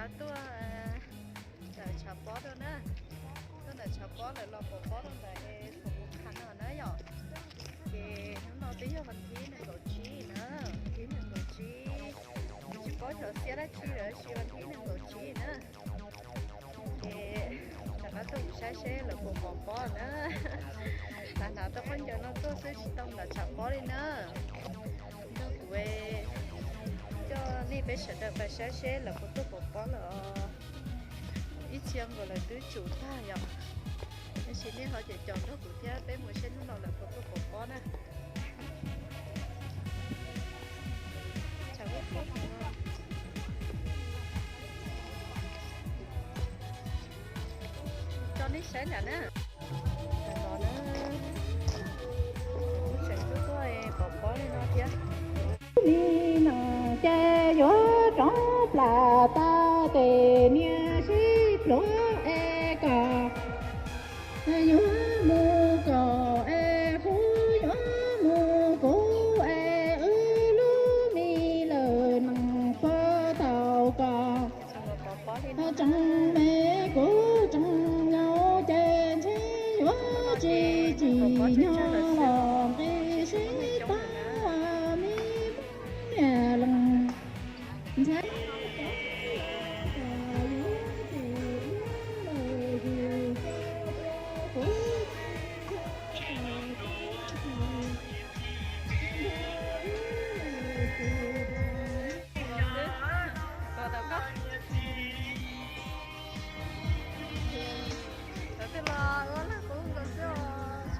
Tuaj ntawm tshav pob rau na, tuaj ntawm tshav pob lawm los pom pob rau ntawm es thaum kuv qha no na yom. Ces hnub no twb yog vas thib nees nkaum tsib na, vas thib nees nkaum tsib, tsis paub xyov xiab dab tsi lawm tab sis vas thib nees nkaum tsib na. Ces rov qab tuaj mus saib seb lawv puas pom pob na. Lam hnav tau khaub ncaws no tuaj xwb tsis tau ntawm tshav pob li na. Nrog kuv coj nej peb sawv daws pais saib seb lawv puas tuaj pom pob lawm os. Ib txhia nkaus lawv twb tsum tag yom. Tab sis nej ho caum caum nrog kuv thiab peb mus seb hnub no lawv puas tuaj pom pob na. Tso nej saib ntawm na. Tseem tuaj tuaj pom pob li no thiab. Li no ces yuav rov plam tas tes niam sib pluag es kom yuav mus kom es kuv yuav mus kuv es wb lub me lawm nees puas tau kom tsoom me kuv tsoom yau ces ntshe yuav tsis tsim nyog los nqi sib tag me niam lees ntxhais. Lawv twb los ua lag qub nkaus xwb os,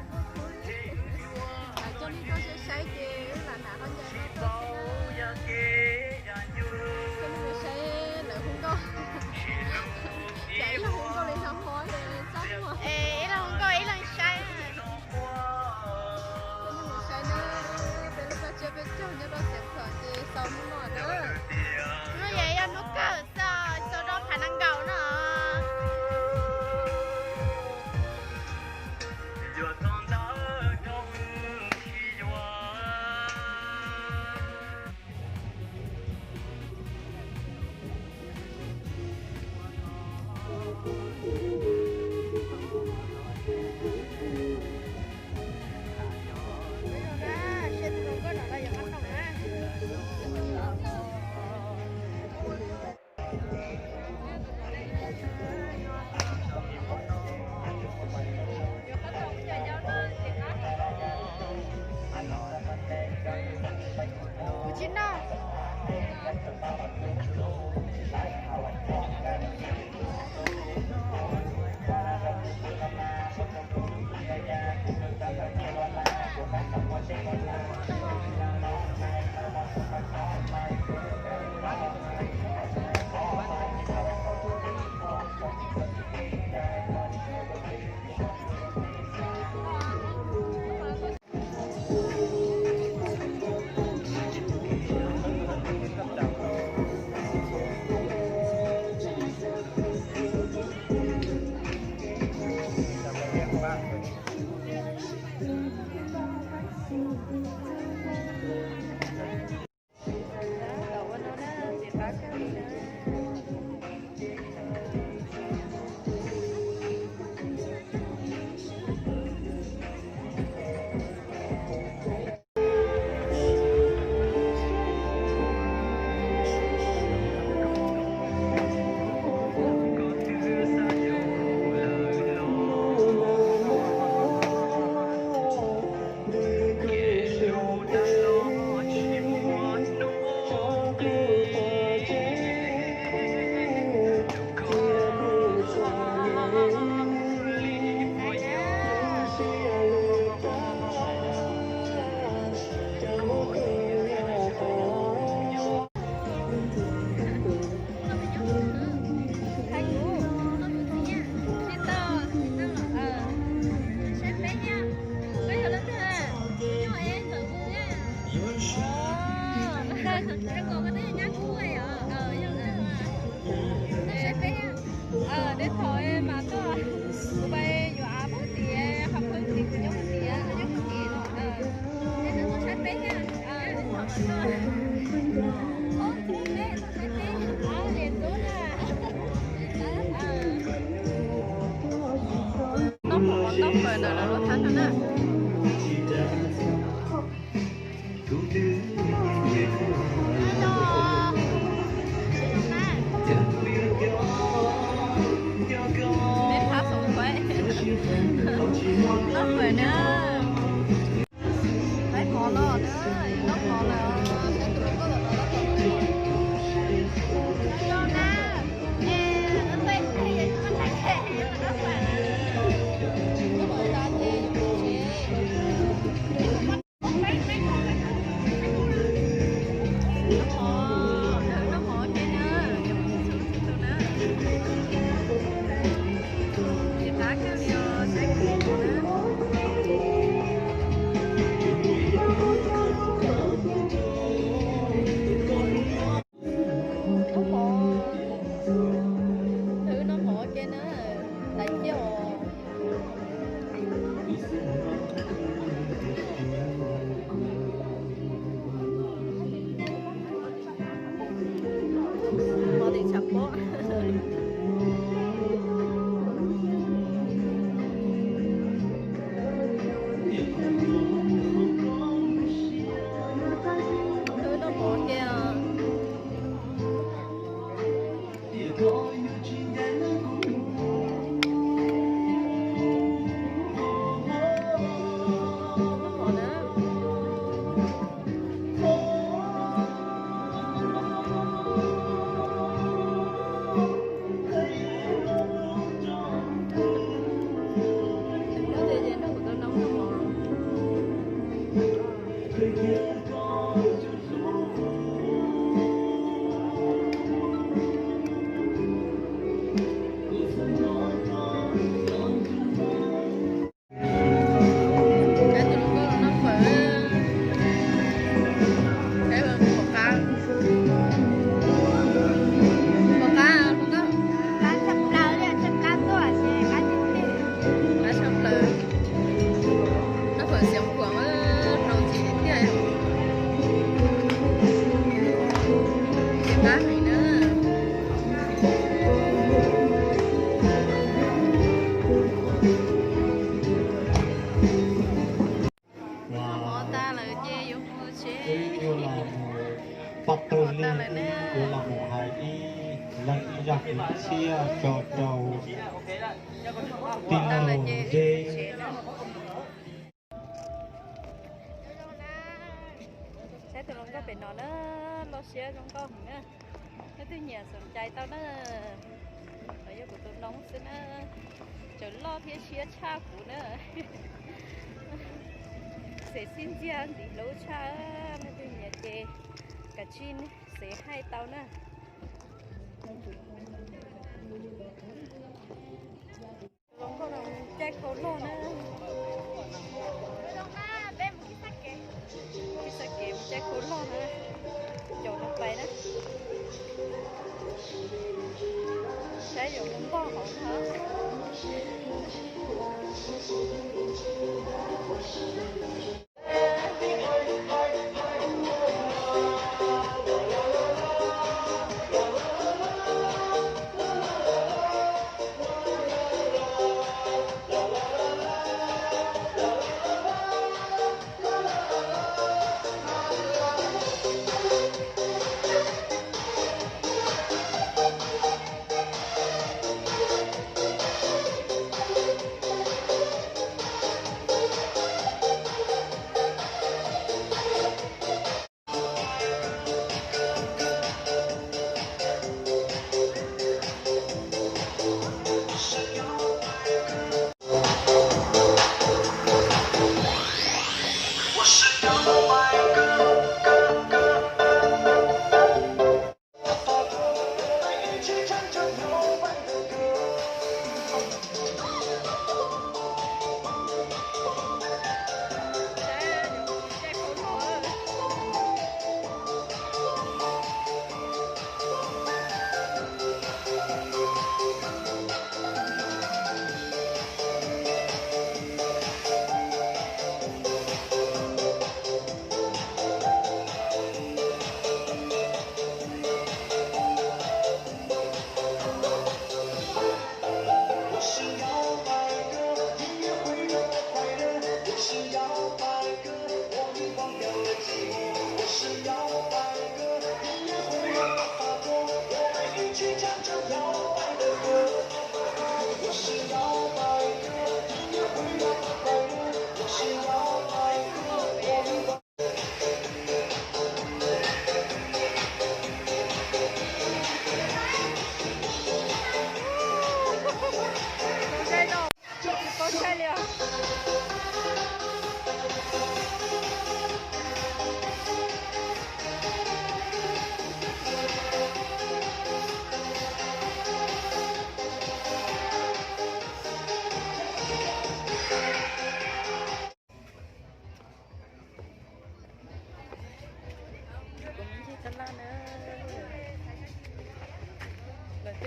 tsis muaj qub li. Lam coj nej tuaj saib saib ces wb lam hnav khaub ncaws no tuaj xwb na. Coj nej mus saib lawv hu nkauj. Cas ib leeg hu nkauj li no hmo ces txaj muag. Es ib leeg hu nkauj ib leeg saib. Coj nej mus saib na, peb lub koj tsiab peb caug nyob rau Xeev Khuam ces xaus hnub no na. Hnub no yog hnub kawg xwb, xaus rau phav nees nkaum no. Kuv tsis noj. Deb thaum mas tuaj, kuv pais yuav av poob tias qhov pheej tim kuv nyob poob tias, nyob poob tim no, nej twb tuaj saib peb thiab. Ob tug peb tuaj saib peb, av li ntub na. Noj mov, noj mov ua ke na, yuav mus txhua tus na. Ces qab kawg li os, saib kuv na. Noj mov, noj mov ua ke na, laiv ciaj os. Mov tim tshav pob. Wb noj mov ua ke os. Tus hluas nkauj los noj fawm. Saib puas qab. Puas qab hluas nkauj? Qab tshaj plaws li, tshaj qab tuaj ces qab tiag tiag. Qab tshaj plaws. Noj fawm Xeev Khuam, rau ntxim tiag tiag. Ces qab heev na. Noj mov tas lawm ces yuav mus tsev. Noj mov tas lawm na. Yuav los mus hais ib leeg ib zaj kwv txhiaj tso rau tij laug Zeb. Saib tus hluas nkauj pem no na, loj siab zoo nkauj heev na. Leej twg nyiam xoom cai tau na, yog kuv tus noob xwb na, tseem loj thiab siab tshaj kuv na. Xev xib ntxiag ntxiv hlub tshaj, leej twg nyiam ces kav tsij xev haij tau na. Tus hluas nkauj no caij khau loj na. Ib txoj kev mus caij khau loj na, caum nws pais na. Saib yuav mus npog hauv no.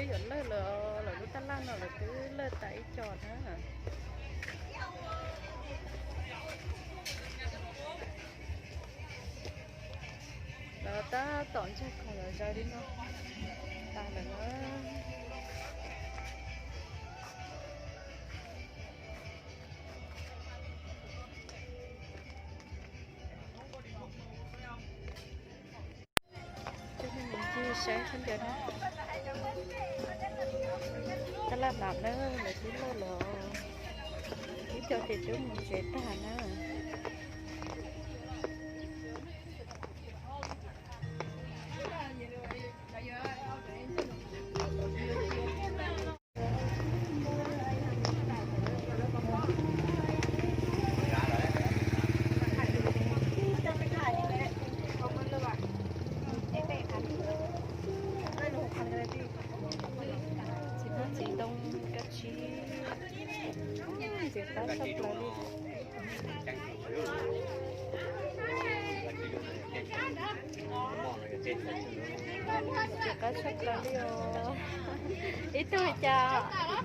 Twb yuav lawj lawm, lawv lub taj laj no lawv twb lawj tas ib co na. Lawv tab tom ntsag khoom los zaws li no tas lawm na. Coj nej mus ncig saib sab ntawd na. Taj laj nam na, lawv twb lawj los, ib co ces twb mus tsev tag na. Txiv hmab txiv ntoo, kab tsib, ntxim qab tshaj plaws li. Ntxim qab tshaj plaws li os. Ib tug cas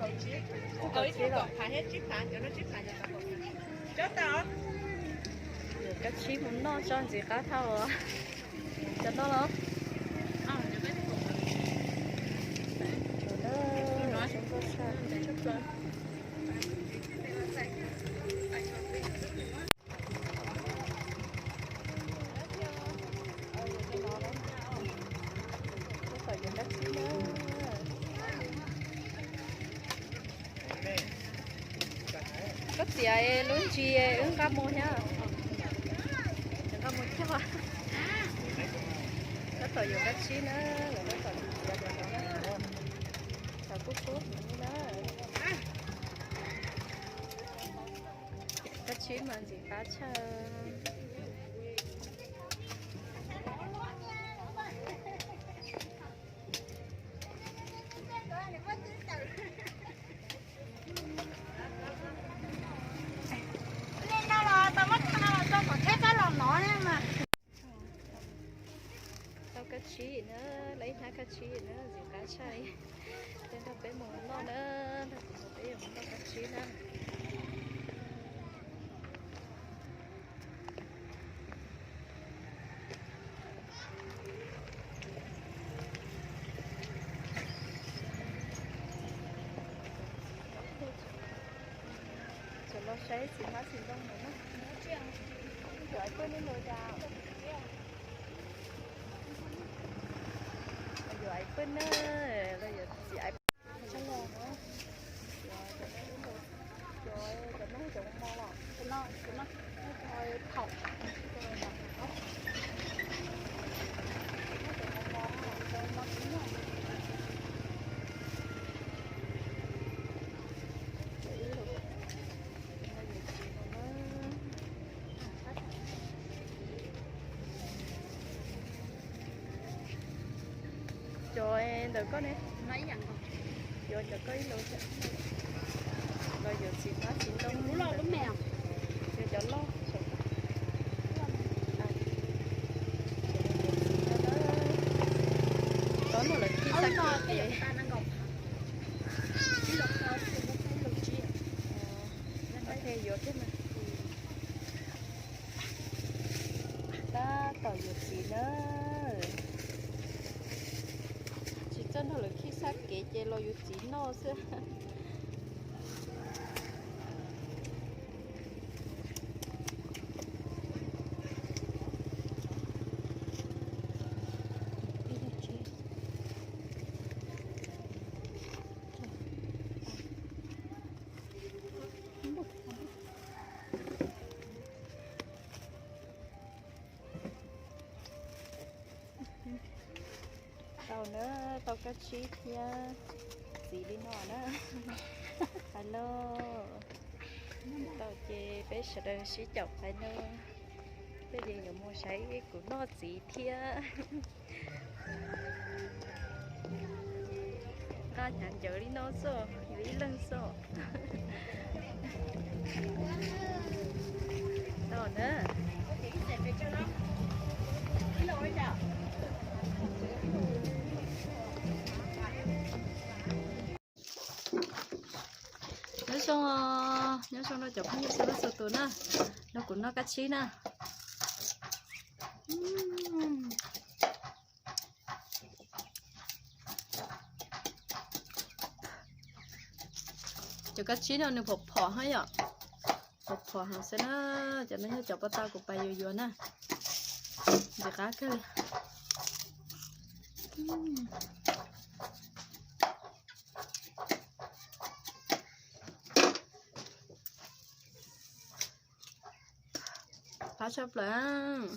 kaum tsib los. Yuav kab tsib mus noj tso ntxim qab dhau os. Cov noj los? Zoo nkauj tshaj. Tab tom yuav kab tsib na. Koj txiav lub ntsis wb nqa mus thiab. Nqa mus cog. Tab tom yuav kab tsib na, lawv tab tom txiav cov no na. Cov kub kub no na. Kab tsib mas ntxim qab tshaj. Li no los tau muab tag no los tau kom thiab txhob los nov thiab mas. Tau kab tsib na, lawv ib hnab kab tsib na, ntxim qab tshaj. Ces nrog peb mus noj na, nrog kuv mus peb yuav mus noj kab tsib na. Cov los saib txiv hmab txiv ntoo no na. Yuav peb ne los cas? Yuav peb ne, los yuav txiv. Cov ntawm koj ne? Cov, cov koj ib lub thiab. Los yuav txiv hmab txiv ntoo. Yuav cov loj saum. Txiv no na. Tod no lawv khi xab kev ces. Ok, yuav thiab mas. Tab tom yuav txiv na. Tsis txawj nrog lawv khi xab kev ces los yuav txiv noj xwb. Tau na, tau kab tsib thiab txiv li no na. Hais no, tau ces peb sawv daws sib caum hais no, peb ces yuav mus saib kuv noj txiv thiab. Nqa hnyav ncawv li no xwb, yuav ib leeg xwb. Tau na. Zoo, nyob zoo rau cov phooj ywg txhua leej txhua tus na, nrog kuv noj kab tsib na. Cov kab tsib no nws phom phom hab yom, phom phom heev xwb na. Cov no yog cov puag ta kuv pais yuav yuav na, ntxim qab kawg li. Qab tshaj plaws.